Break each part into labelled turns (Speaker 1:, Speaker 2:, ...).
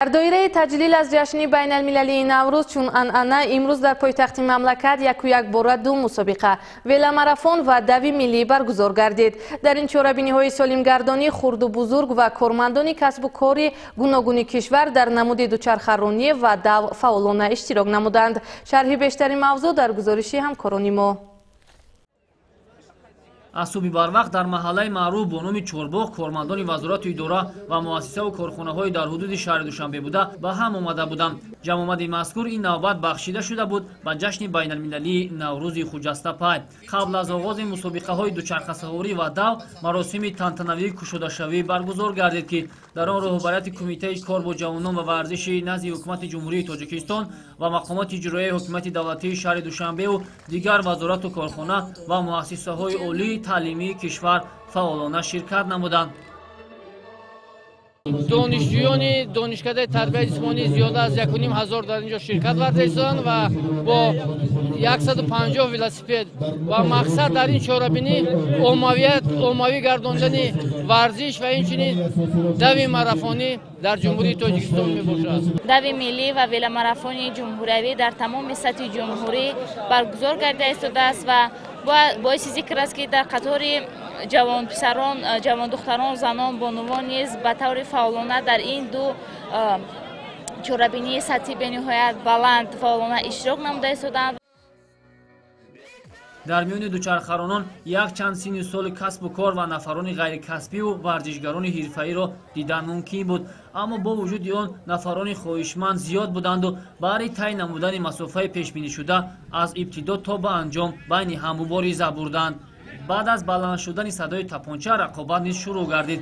Speaker 1: Дар доираи таҷлил аз ҷашни байналмилалии Наврӯз чун анъана имрӯз дар пойтахти мамлакат яку якбора ду мусобиқа веломарафон ва дави миллӣ баргузор гардид. Дар ин чорабиниҳои солимгардонӣ хурду бузург ва кормандони касбу кори гуногуни кишвар дар намуди дучархаронӣ ва дав фаъолона иштирок намуданд. Шарҳи бештари мавзӯъ дар гузориши ҳамкорони мо.
Speaker 2: Аз субҳи барвақт дар маҳаллаи маъруф бо номи Чорбоғ кормандони вазорату идора ва муассисаву корхонаҳои дар ҳудуди шаҳри Душанбе буда ба ҳам омада буданд. Ҷамъомади мазкур ин навбат бахшида шуда буд ба ҷашни байналмилалии Наврӯзи Хуҷастапай. Қабл аз оғози мусобиқаҳои дучархасаворӣ ва дав маросими тантанавии кушодашавӣ баргузор гардид, ки дар он роҳбарияти Кумитаи кор бо ҷавонон ва варзиши назди Ҳукумати Ҷумҳурии Тоҷикистон ва мақомоти иҷроияи ҳукумати давлатии шаҳри Душанбеу дигар вазорату корхона ва муассисаҳои олии таълимии кишвар фаъолона ширкат намуданд.
Speaker 3: Донишҷӯёни донишкадаи тарбияи ҷисмонӣ зиёда аз 1500 дар ин ҷо ширкат варзида истоданд ва бо 150 велосипед ва мақсад дар ин чорабинӣ оммавӣ гардондани варзиш ва инчунин дави марафонӣ дар Ҷумҳурии Тоҷикистон мебошад.
Speaker 4: Дави миллӣ ва веломарафони ҷумҳуриявӣ дар тамоми сатҳи ҷумҳурӣ баргузор гардида истодааст ва боиси зикр аст, ки дар қатори ҷавонписарон, ҷавондухтарон, занон, бонувон низ ба таври фаъолона дар ин ду чорабинии сатҳи бениҳоят баланд фаъолона иштирок намуда истоданд.
Speaker 2: Дар миёни дучархаронон якчанд синни соли касбу кор ва нафарони ғайрикасбиву варзишгарони ҳирфаиро дидан мумкин буд, аммо бо вуҷуди он нафарони хоҳишманд зиёд буданду баҳри тай намудани масофаи пешбинишуда аз ибтидо то ба анҷом байни ҳам мубориза бурданд. Баъд аз баланд шудани садои тапонча рақобат низ шурӯъ гардид.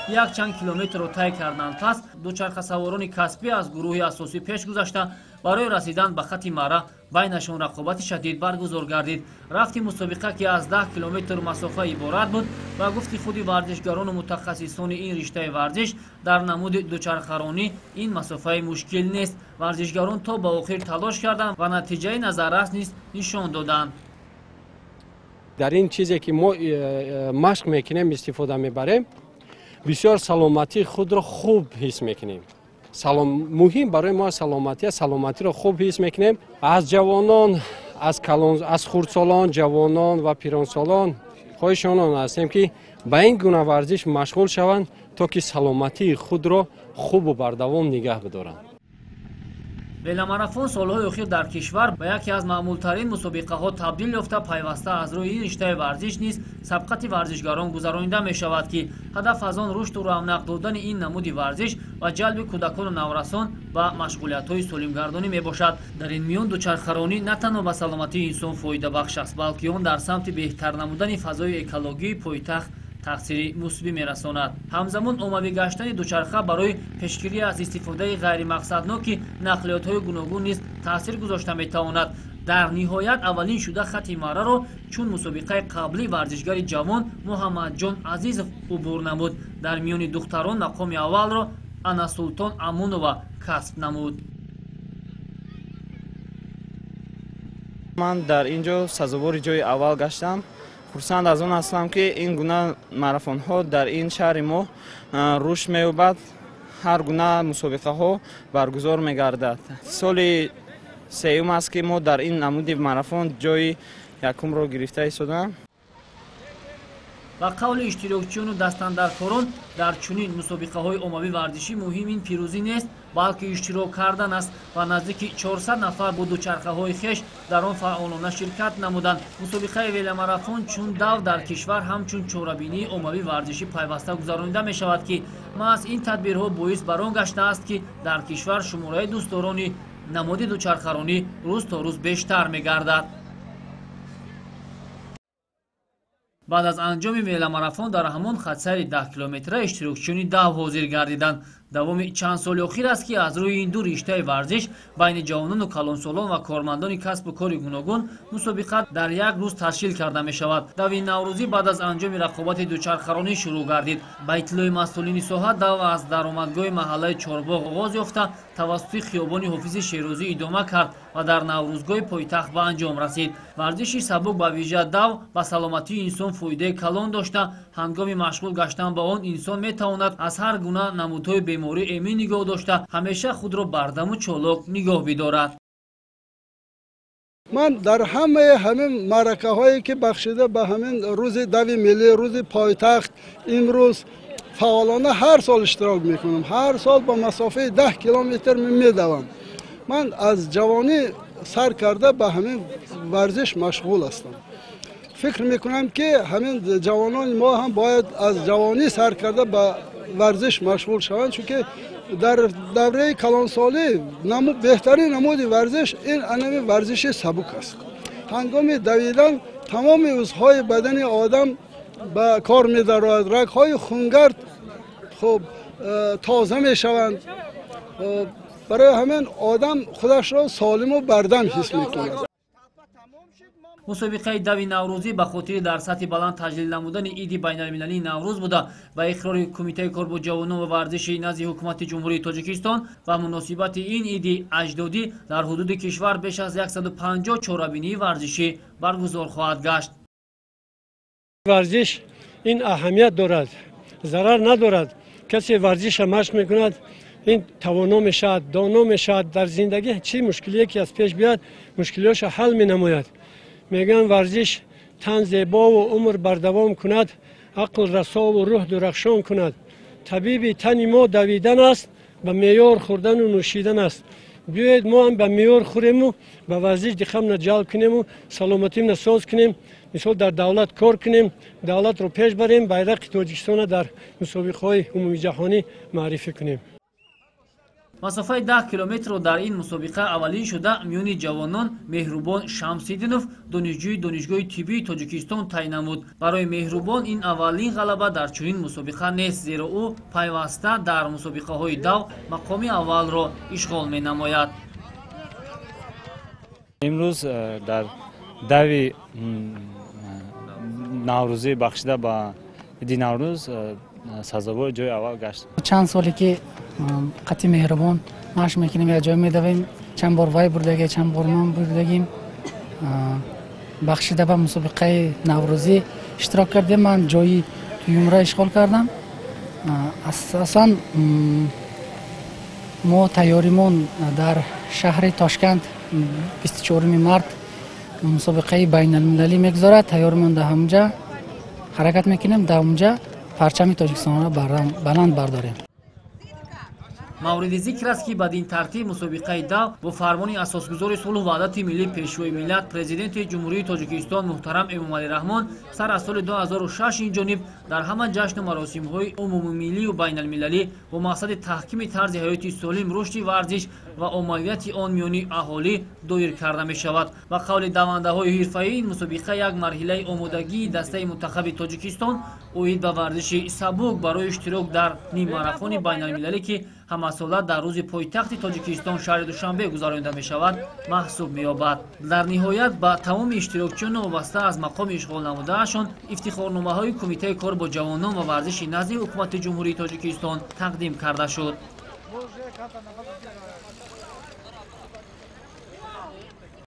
Speaker 2: Якчанд километрро тай карданд пас дучархасаворони касбӣ аз гурӯҳи асосӣ пеш гузашта барои расидан ба хати мара байнашон рақобати шадид баргузор гардид. Рафти мусобиқа, ки аз 10 километр масофа иборат буд, ба гуфти худи варзишгарону мутахассисони ин риштаи варзиш дар намуди дучархаронӣ ин масофаи мушкил нест. Варзишгарон то ба охир талош карданд ва натиҷаи назаррас низ нишон доданд.
Speaker 5: Дар ин чизе ки мо машқ мекунем, истифода мебарем, бисёр саломатии худро хуб ҳис мекунем. Муҳим барои мо саломатӣ, саломатиро хуб ҳис мекунем. Аз ҷавонон, аз хурдсолон, ҷавонон ва пиронсолон хоҳишонон ҳастем, ки ба ин гуна варзиш машғул шаванд, то ки саломатии худро хубу бардавом нигаҳ бидоранд.
Speaker 2: Веломарафон солҳои охир дар кишвар ба яке аз маъмултарин мусобиқаҳо табдил ёфта, пайваста аз рӯи ин риштаи варзиш низ сабқати варзишгарон гузаронида мешавад, ки ҳадаф аз он рушду равнақ додани ин намуди варзиш ва ҷалби кӯдакону наврасон ба машғулиятҳои солимгардонӣ мебошад. Дар ин миён дучархаронӣ на танҳо ба саломатии инсон фоидабахш аст, балки он дар самти беҳтар намудани фазои экологии пойтахт таъсири мусбӣ мерасонад. Ҳамзамон оммавӣ гаштани дучарха барои пешгирӣ аз истифодаи ғайримақсадноки нақлиётҳои гуногун низ таъсир гузошта метавонад. Дар ниҳоят аввалин шуда хати мараро чун мусобиқаи қаблӣ варзишгари ҷавон Муҳаммадҷон Азизов убур намуд. Дар миёни духтарон мақоми аввалро Анасултон Амунова касб намуд.
Speaker 6: Ман дар ин ҷо сазовори ҷои аввал гаштам. Хурсанд аз он ҳастам, ки ин гуна марафонҳо дар ин шаҳри мо рушд меёбад, ҳар гуна мусобиқаҳо баргузор мегардад. Соли сеюм аст, ки мо дар ин намуди марафон ҷои якумро гирифта истодаам.
Speaker 2: Ба қавли иштирокчиёну дастандаркорон дар чунин мусобиқаҳои оммавии варзишӣ муҳим ин пирӯзӣ нест, балки иштирок кардан аст ва наздики 400 нафар бо дучархаҳои хеш дар он фаъолона ширкат намуданд. Мусобиқаи веломарафон чун дав дар кишвар ҳамчун чорабинии оммавии варзишӣ пайваста гузаронида мешавад, ки маҳз ин тадбирҳо боис бар он гаштааст, ки дар кишвар шумораи дӯстдорони намуди дучархаронӣ рӯз то рӯз бештар мегардад. Баъд аз анҷоми веломарафон дар ҳамон хатсайри 10 километра иштирокчиёни дав ҳозир гардиданд. Давоми чанд соли охир аст, ки аз рӯи ин ду риштаи варзиш байни ҷавонону калонсолон ва кормандони касбу кори гуногун мусобиқа дар як рӯз ташкил карда мешавад. Дави наврӯзӣ баъд аз анҷоми рақобати дучархаронӣ шурӯъ гардид. Ба иттилои масъулини соҳа, дав аз даромадгоҳи маҳаллаи Чорбоғ оғоз ёфта, тавассути хиёбони Ҳофизи Шерозӣ идома кард ва дар наврӯзгоҳи пойтахт ба анҷом расид. Варзиши сабук, ба вижа дав, ба саломатии инсон фоидаи калон дошта, ҳангоми машғул гаштан ба он инсон метавонад аз ҳар гуна намудҳои беморӣ эмин нигоҳ дошта, ҳамеша худро бардаму чолок нигоҳ бидорад.
Speaker 7: Ман дар ҳамаи ҳамин маъракаҳое, ки бахшида ба ҳамин рӯзи дави миллӣ, рӯзи пойтахт имрӯз, фаъолона ҳар сол иштирок мекунам. Ҳар сол ба масофаи 10 километр медавам. Ман аз ҷавонӣ сар карда ба ҳамин варзиш машғул ҳастам. Фикр мекунам, ки ҳамин ҷавонони мо ҳам бояд аз ҷавонӣ сар карда ба варзиш машғул шаванд, чунки дар давраи калонсолӣ беҳтарин намуди варзиш ин анами варзиши сабук аст. Ҳангоми давидан тамоми узвҳои бадани одам ба кор медарояд, рагҳои хунгард хуб тоза мешаванд. Барои ҳамин одам худашро солиму бардам ҳис мекунад.
Speaker 2: Мусобиқаи дави наврӯзӣ ба хотири дар сатҳи баланд таҷлил намудани иди байналмилалии Наврӯз буда, ба иқрори Кумитаи кор бо ҷавонон ва варзиши назди Ҳукумати Ҷумҳурии Тоҷикистон ва муносибати ин иди аҷдодӣ дар ҳудуди кишвар беш аз 150 чорабинии варзишӣ баргузор хоҳад гашт.
Speaker 5: Варзиш ин аҳамият дорад, зарар надорад. Касе варзиша машқ мекунад, ин тавоно мешавад, доно мешавад. Дар зиндагӣ чӣ мушкилие ки аз пеш биёяд, мушкилиҳоша ҳал менамояд. Мегӯянд, варзиш тан зебову умр бардавом кунад, ақл расову рӯҳ дурахшон кунад. Табиби тани мо давидан аст, ба меъёр хӯрдану нӯшидан аст. Биёед, мо ҳам ба меъёр хӯрему ба варзиш диққатна ҷалб кунему саломатимна соз кунем, мисол дар давлат кор кунем, давлатро пеш барем, байрақи Тоҷикистонро дар мусобиқаҳои умумиҷаҳонӣ маърифӣ кунем.
Speaker 2: Масофаи 10 километрро дар ин мусобиқа аввалин шуда миёни ҷавонон Меҳрубон Шамсиддинов, донишҷӯи Донишгоҳи тиббии Тоҷикистон, тай намуд. Барои Меҳрубон ин аввалин ғалаба дар чунин мусобиқа нест, зеро ӯ пайваста дар мусобиқаҳои дав мақоми аввалро ишғол менамояд.
Speaker 6: Имрӯз дар дави наврӯзӣ, бахшида ба иди Наврӯз, сазовори ҷои аввал гашт.
Speaker 8: Чанд соле ки қатъи Меҳрубон машқ мекунем, як ҷой медавем. Чанд бор вай бурдаги, чанд бор ман бурдагим. Бахшида ба мусобиқаи наврӯзӣ иштирок кардем, ман ҷои дуюмро ишғол кардам. Асосан мо тайёримон дар шаҳри Тошканд 24 март мусобиқаи байналмилалӣ мегузорад. Тайёримон дар ҳамунҷа, ҳаракат мекунем дар ҳамунҷа парчами Тоҷикистонро баланд бардорем.
Speaker 2: Мавриди зикр аст, ки бадин тартиб мусобиқаи дав бо фармони асосгузори сулҳу ваҳдати миллӣ, Пешвои миллат, Президенти Ҷумҳурии Тоҷикистон муҳтарам Эмомалӣ Раҳмон сар аз соли 2006 инҷониб дар ҳама ҷашну маросимҳои умумимиллию байналмилалӣ бо мақсади таҳкими тарзи ҳаёти солим, рушди варзиш ва оммавияти он миёни аҳолӣ доир карда мешавад. Ба қавли давандаҳои ҳирфаӣ, ин мусобиқа як марҳилаи омодагии дастаи мунтахаби Тоҷикистон оид ба варзиши сабук барои иштирок дар ниммарафони байналмилалӣ, ки ҳамасола дар рӯзи пойтахти Тоҷикистон, шаҳри Душанбе, гузаронида мешавад, маҳсуб меёбад. Дар ниҳоят ба тамоми иштирокчиён вобаста аз мақоми ишғол намудаашон ифтихорномаҳои Кумитаи кор бо ҷавонон ва варзиши назди Ҳукумати Ҷумҳурии Тоҷикистон тақдим карда шуд.